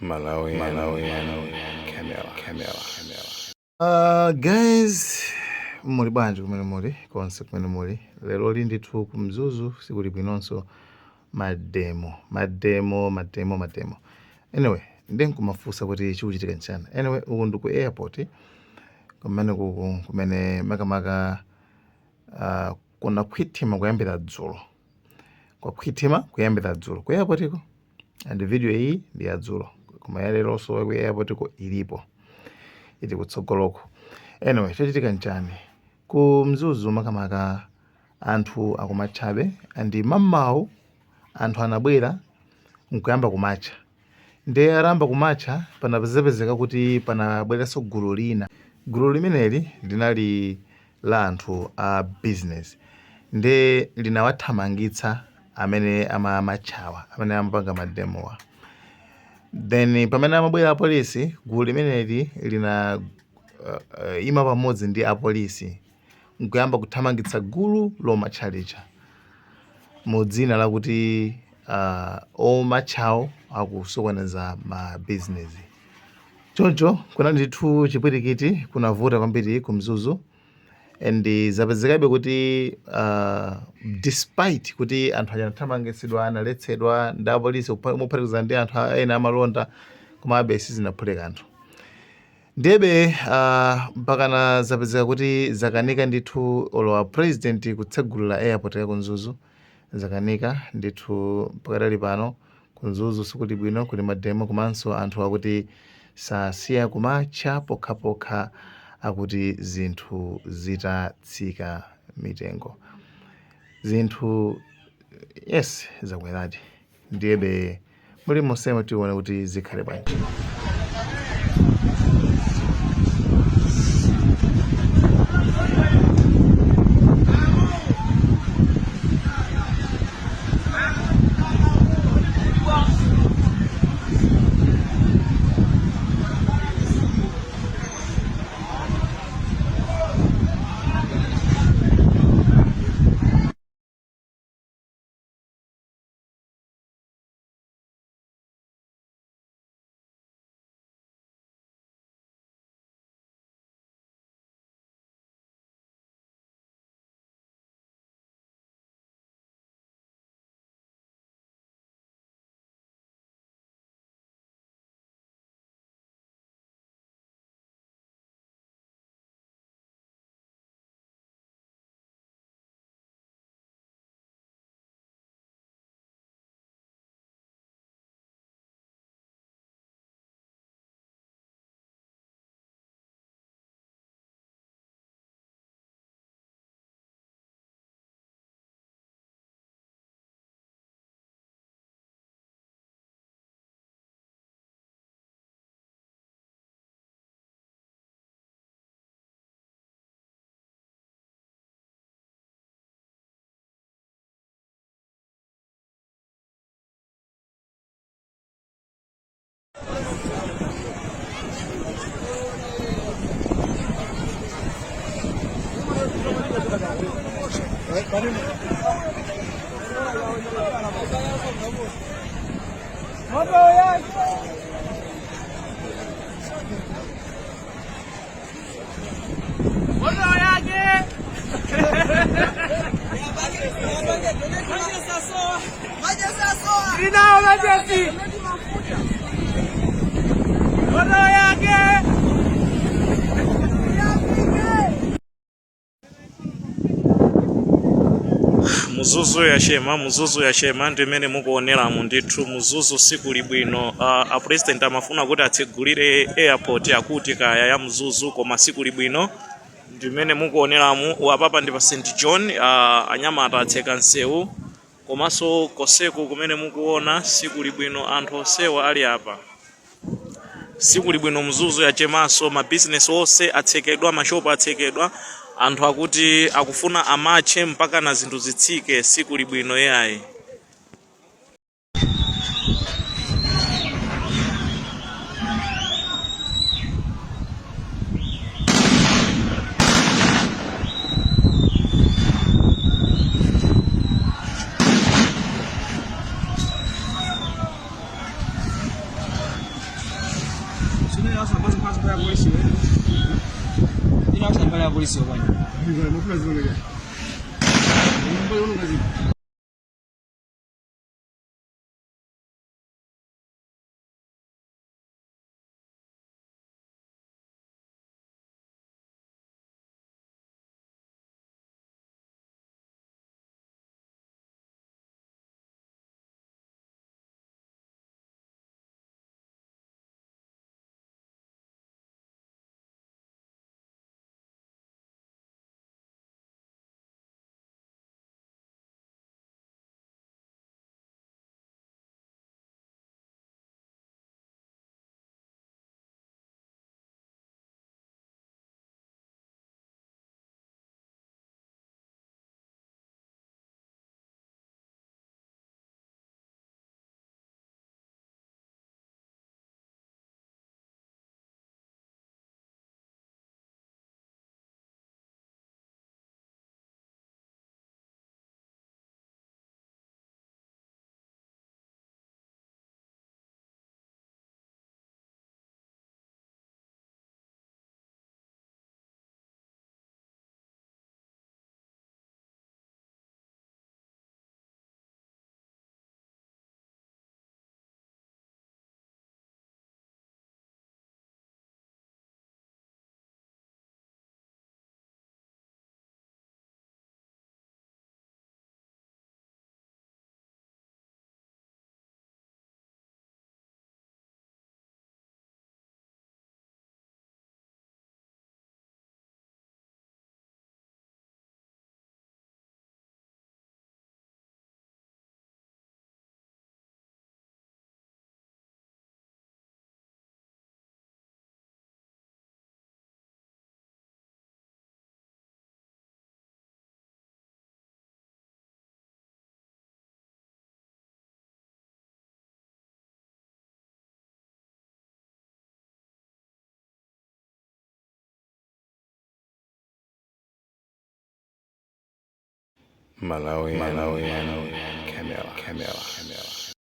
Malawi, Malawi, Camera, Camera, Camera. Guys, muli bwanji kumene muli konse kumene muli lero li ndithu ku Mzuzu sikuli bwinonso mademo mademo mademo mademo. Anyway, ndi nkumafunsa kuti chikuchitika nchani. Anyway, uku ndi ku airport kumene kuku kumene makamaka kunakhwithima kuyambira dzulo, kwakhwithima kuyambira dzulo ku airport ko, and video iyi ndi ya dzulo koma ya leronso ku airport ko ilipo, ili kutsogoloko. Anyway, chachitika nchani ku Mzuzu? Makamaka anthu akumatchabe, and mamawu anthu anabwera nkuyamba kumatcha. Ndiye atayamba kumatcha, panapezepezeka kuti panabweranso gulu lina. Gulu limeneli linali la anthu a business, ndiye linawathamangitsa amene amamatchawa, amene amapanga mademowa. Then pamene amabwera apolisi, gulu limeneli lina ima pamodzi ndi apolisi nkuyamba kuthamangitsa gulu lomatcha lija mu dzina lakuti omatchawo akusokoneza ma business. Choncho kunali ndithu chipwirikiti, kunavuta kwambiri ku Mzuzu, and zapezekabe kuti despite kuti anthu aja anathamangitsidwa, analetsedwa ndi apolisi mophatikiza ndi anthu ena amalonda, komabe sizinaphule kanthu. Ndiyebe mpakana zapezeka kuti zakanika ndithu olo a president kutsegulira airport ya ku Mzuzu, zakanika ndithu. Pakadali pano ku Mzuzu sikuli bwino, kuli mademo, komanso anthu akuti sasiya kumatcha pokhapokha akuti zinthu zitatsika mitengo. Zinthu, yes, zakweradi. Ndiyebe muli monsemo tione kuti zikhale bwanji. Mzuzu yachema, Mzuzu yachema, ndi mmene mukuoneramu ndithu. Mzuzu sikuli bwino. A president amafuna kuti atsegulire airport akuti kaya ya Mzuzu, koma sikuli bwino, ndi mmene mukuoneramu. Apapa ndi pa St John. Anyamata atseka msewu, komanso konseku kumene mukuona sikuli bwino. Anthu onsewa ali apa, sikuli bwino. Mzuzu yachemanso, mabizinesi onse atsekedwa, mashopu atsekedwa. Anthu akuti akufuna amatche mpaka na zinthu zitsike. Sikuli bwino yayi. Malawi, Malawi, Camera, Camera, Camera.